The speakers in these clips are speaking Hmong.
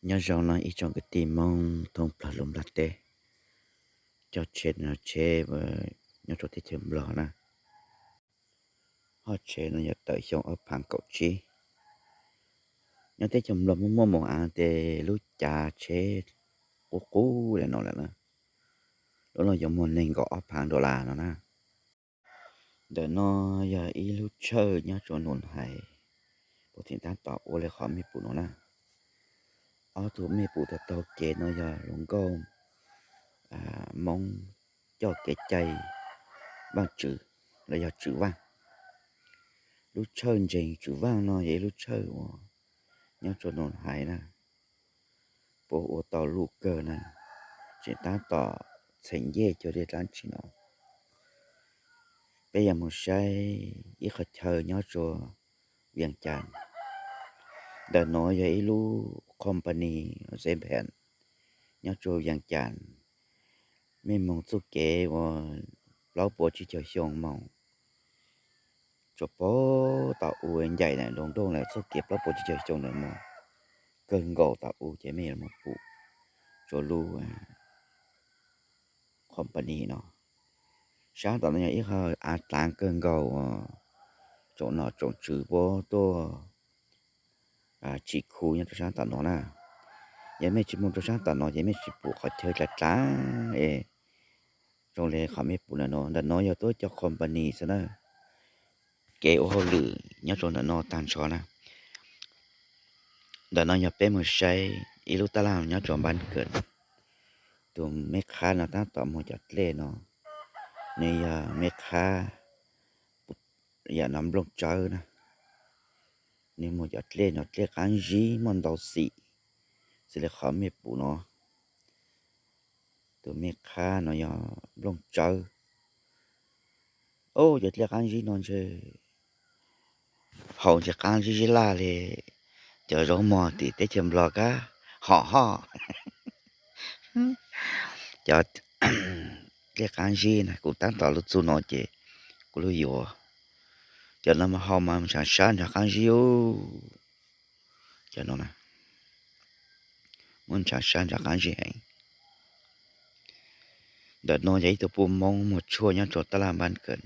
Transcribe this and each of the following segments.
Nyob zoo no ib tsoom kwv tij Hmoob thoob plaws lub nplaj teb, cov tsheb no tsheb nyob rau teb chaws Nplog na. Hoj tsheb no yog tawm xyoo ob phav kaum tsib. Nyob teb chaws Nplog muaj muaj mus av tes lub cav tsheb qub qub li no lawm na, lub no yuav muag nees nkaum ob phav dollar no na. Ntawm no yog ib lub tshawj nyob rau Nus Hais, puas tseem tab tom ua li qhov mej pum no na. Ob tug mej pum taug taug kev no yog hluas nkauj Hmoob coj kev cai Vaajtswv los yog Tswv Vaaj. Lub tshawj ntseeg Tswv Vaaj no yog ib lub tshawj uas nyob rau Nus Hais na, puab ua tau luj kawg na, tseem tab tom txheem ncej cuag dlej dlaab tsi no. Peb yuav mus saib ib qhov chaw nyob rua Vias Cas. Ntawm nuav yog ib lub company Zephyrus nyob rua Vias Cas. Mej moog txuj kev uas plaub puas tsib caug xyoo moog rua puag tom u ncaim na, lug nrooj lawm txuj kev plaub puas tsib caug xyoo ntawd moog kawg nkaus tom u ces mej yuav moog pum rua lub company no. Saab tom no yog ib qho av dlaav kawg nkaus, tsoom nom tsoom tswv puab tuaj tsim khu nyob rua saab tom no na. Yog mej tsis moog rua saab tom no ces mej tsis pum qhov chaw dlaav dlaav es zoo li qhov mej pum ntawm no. Ntawm no yog tuab cov company xwb na, kev ua hauj lwm nyob rua ntawm no taag nrho na. Ntawm no yog peb moog saib ib lub taj laj nyob rua Npaab Kawm. Tug mej qhab no tab tom muag cov dlej no, nwg yog mej qhab yam no nplooj tsawb na. Nwg muag cov dlej no dlej qaab zib muaj ntau xim xws li qhov mej pum no. Tug mej qhab no yog nplooj tsawb. Ub, cov dlej qaab zib no ntshe haus ntshe qaab zib zib laj li cov zaub mog tim teb chaws Nplog kab hom hoj. Cov dlej qaab zib na, kuv tab tom lug txug no ces kuv lug yuav. Cov no mas haus mas ntshaav sab ntshaav qaab zib ub. Cov no muab ntshaav sab ntshaav qaab zib heev. Ntawm no yog ib tug puj Moob muag tshuaj nyob rua taj laj Npaab Kawm,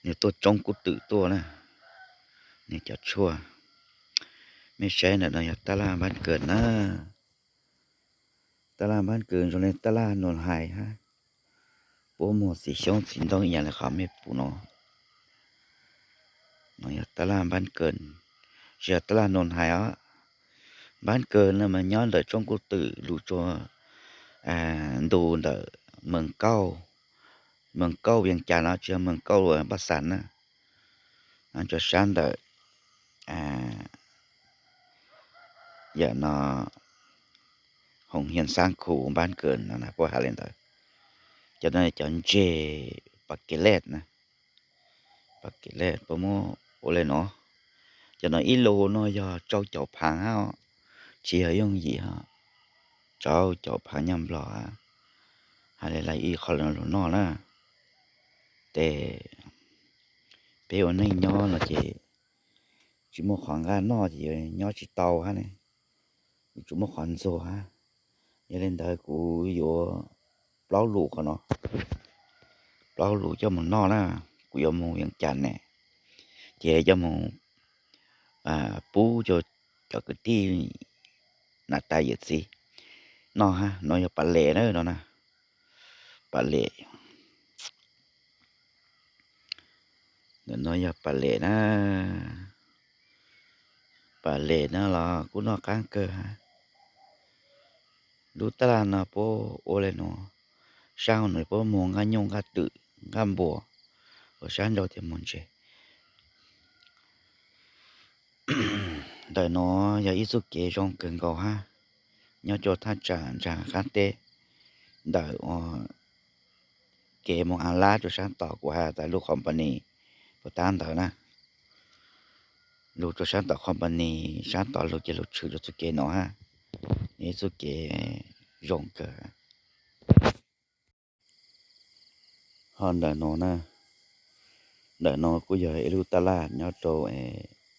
nwg tuaj tsoob kub twm tuaj na, nwg cov tshuaj. Mej saib ntawm no yog taj laj Npaab Kawm na. Taj laj Npaab Kawm zoo li taj laj Nus Hais hab. Puab muag txiv xyoob txiv ntoo ib yam li qhov mej pum no. No yog taj laj Npaab Kawm, tsis yog taj laj Nus Hais os. Npaab Kawm no mas nyob ntawm tsoob kub twm lug rua ntu ntawm Mees Kauj, Mees Kauj Vias Cas no tsis yog Mees Kauj Paj Xas na. Rua saab ntawm yam no Hoos Hias Xaab Khu Npaab Kawm no puab has li ntawd. Cov no cov ntseg pas kev lej na, pas kev lej puab muab ua li no. Cov no ib lus no yog rau caum phaav hab, tsis yog yooj yim hab, rau caum phaav nyob Nplog hab. Has li lawv ib qho lug noj na, tes peb ua neej nyob no ces tsis muaj qhov nqaj noj ces yuav nyob tsis tau hab ne, yuav tsum muaj qhov ntxuag hab. Yog li ntawd kuv yuav plaub lus qhov no, plaub lus coj moog noj na. Kuv yuav moog Vias Cas ne, ces coj moog pub rua cov kwv tij nam tais yawm txiv noj hab. No yog pas lem na, no na, pas lem. Ntawm no yog pas lem na. Pas lem no los kuj noj qaab kawg hab. Lub taj laj no puab ua li no, saab hauv no puab muag nqaj nyooj nqaj twm nqaj npua, ua saab nrau tes muag ntses. Ntawm no yog ib txuj kev zoo kawg nkaus hab, nyob rua thaj tsam ntsaa qaab teb, ntawm ua kev moog av lab rua saab tom kuv has tas lub company puas tab ntawd na. Lug rua saab tom company, saab tom lug ces lug tshwm rua txuj kev no hab, ib txuj kev zoo kawg. Ho ntawm no na, ntawm no kuj yog ib lub taj laj nyob rau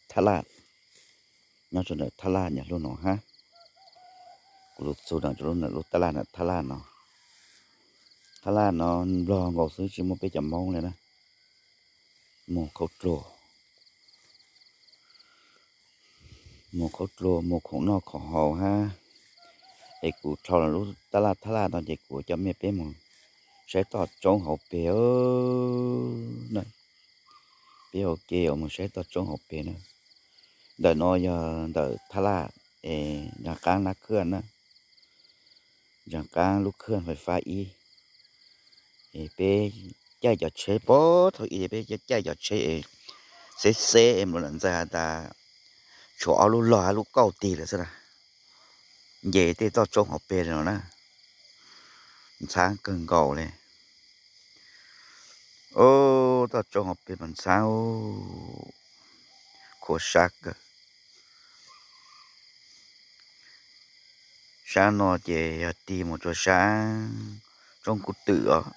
thaj laj, nyob rau ntawm thaj laj nyuag lub no hab. Kuv lug txug nram lub taj laj, nram thab laj no, thab laj no nplog nkaus xwb tsis muaj peb cov Moob le na. Moog khaub dluag, moog khaub dluag, moog khoom noj khoom haus hab. Es kuv dhau lub taj laj thab laj no ces kuv coj mej peb moog saib toj roob hauv peg na. Peb ua ke moog saib toj roob hauv peg na. Ntawm no yog ntawm thab laj es ntsaag qaab Nab Khwj na, ntsaag qaab lub khwj fais fab ib. Es peb caij cov tsheb puag thaum ub, peb caij cov tsheb es xeb xeb es mus lawm ntxawg has tas tshuav ob lub log hab lub kauj tig lawm xwb na. Nce tej toj roob hauv peg no na, ntxhaab kawg nkaus le. Ub, toj roob hauv peg mas ntxhaab, khuam sab kawg. Sab no ces yog tig mus rua sab roob Kub Twm os.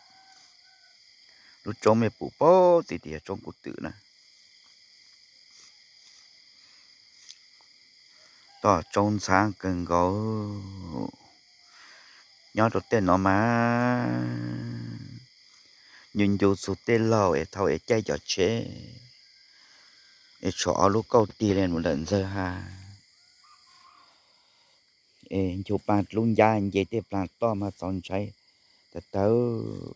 Lub roob mej pum puag tim, tim yog roob Kub Twm na. Toj roob ntxhaab kawg nkaus. Nyob rua tej no mas ncu ncu txug tej laug es thaum es caij cov tsheb es tshuav ob lub kauj tig le mus lawm ntxawg has. Es ncu paa dlub ncab nce tej plaag toj mas txaus ntshai tag tawg.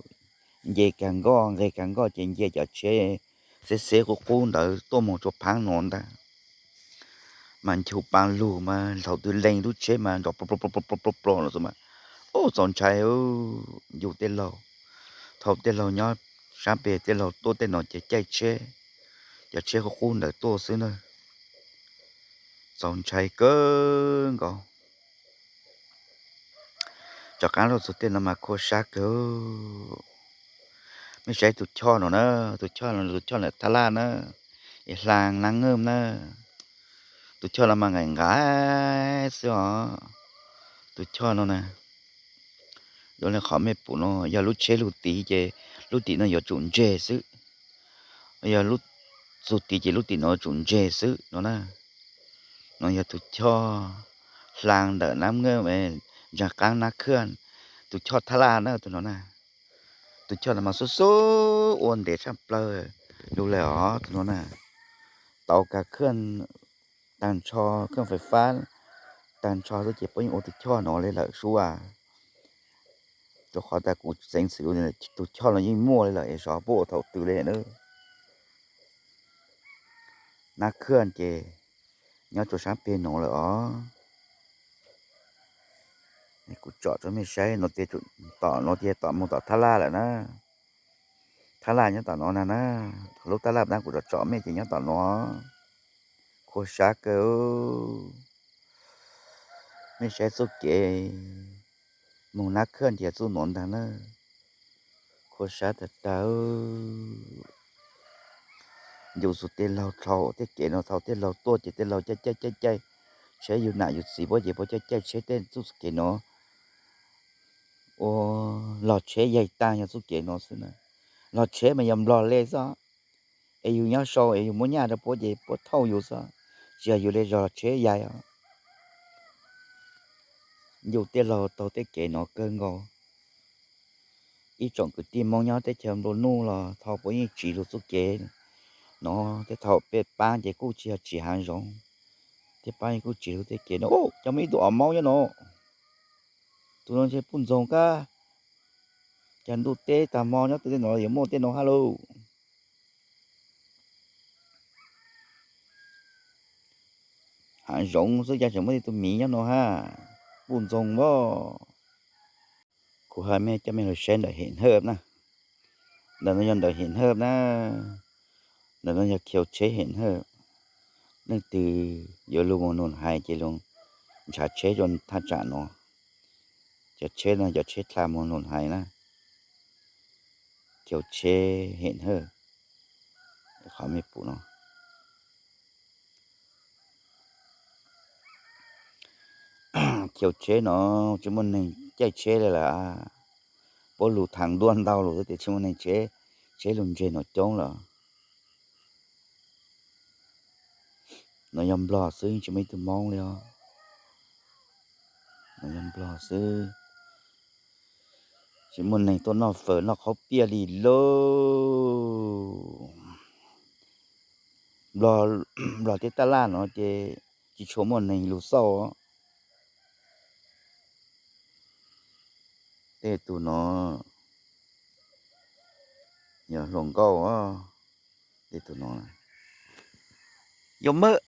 Nce kag nkoj nqeg kag nkoj ces nce cov tsheb xeb xeb qub qub ntawd tuaj moog rua phaab no ntag. Mas ncu paa lug mas thaum twg leeg lub tsheb mas nrov plo plo plo plo no xwb mas, ub, txaus ntshai. Ncu tej laug, thaum tej laug nyob saab peg tej laug tuaj tej no ces caij tsheb, cov tsheb qub qub ntawd tuaj xwb na. Txaus ntshai kawg nkaus. Rov qaab lug txug tej no mas khuam sab kawg. Mej saib tug choj no na, tug choj no, tug choj ntawm thab laj na, es hlaa Nab Khwj na. Tug choj no mas nqaim nqaim xwb os. Tug choj no na, yuav le qhov mej pum no yog lub tsheb lug tid ces lub tim no yuav tsum ntseg xwb. Yog lub txug tid ces lub tim no yuav tsum ntseg xwb no na. No yog tug choj hlaa ntawm Nab Khwj, ntsaag qaab Nab Khwj, tug choj thab laj na tug no na. Tug choj no mas xub xub ua ntev tshaj plawg lug le os tug no na. Tau kag khwj, taag nrho khwj fais fab taag nrho xwb ces puab yeej ua tug choj no le lawm sub as. Rua qhov tas kuv xeev xwm lug tug choj no yeej muaj le lawm es xyov puab ua thaum twg le na. Nab Khwj ces nyob rua saab peg no lawm os. Kuv tsom rua mej saib no, tom no ces tom moog tom thab laj lawm na. Thab laj nyob tom no na na. Lub thab laj na kuv tsom tsom mej ces nyob tom no. Khuam sab kawg. Mej saib txuj kev moog Nab Khwj ces txuj no ntaag na. Khuam sab tag tag. Ncu txug tej laug dhau tej kev no, thaum tej laug tuaj ces tej laug caij caij caij caij tsheb, yug nam yug txiv puab ces puab caij caij tsheb tej txuj kev no. Ua log tsheb yaig taag yog txuj kev no xwb na. Log tsheb mas yog nplog le xwb. Es yug nyob sau es yug muab nyaj rau puab ces puab thauj yug xwb, tsis yog yug le zog log tsheb yaig os. Ncu tej laug taug tej kev no kawg nkaus. Ib tsoom kwv tij Moob nyob teb chaws nplua nuj los thaum puab yeej tsiv lug txuj kev no, tej thaum peb paab ces kuj tsis yog tsiv haav zoov, tej paab yeej kuj tsiv lug tej kev no. Cov muaj ib tug os maub nyob no, tus no ntshe puj ntxoog kab, cas ntuj teb tag hmo nyob tej no yuav muaj tej no hab lauj. Haav zoov xwb cas tseem muaj tej tug miv nyob no hab, puj ntxoog as. Kuv has mej coj mej lug saib ntawm Hem Hawj na. Ntawm no yog ntawm Hem Hawj na. Ntawm no yog khiu tsheb Hem Hawj. Leej twg yuav lug moog Noom Hais ces lug ntshav tsheb rua thaj tsam no. Cov tsheb no cov tsheb dlha moog Noom Hais na. Khiu tsheb Hem Hawj, qhov mej pum no. Khiu tsheb no tsis muaj neeg caij tsheb le lawm. Puab lug thav ntuaj ntau lug xwb tes tsis muaj neeg, tsheb lug ntseg no coob lawm. No yog Nplog xwb tsis muaj ib tug Moob li os. Yog Nplog xwb, tsis muaj neeg tuaj noj fawm noj qhaub piaj li lauj. Nplog, Nplog teb tab laj no ces tsis tshua muaj neeg lug xauj. Tej tug no yog hluas nkauj, tej tug no yog mawb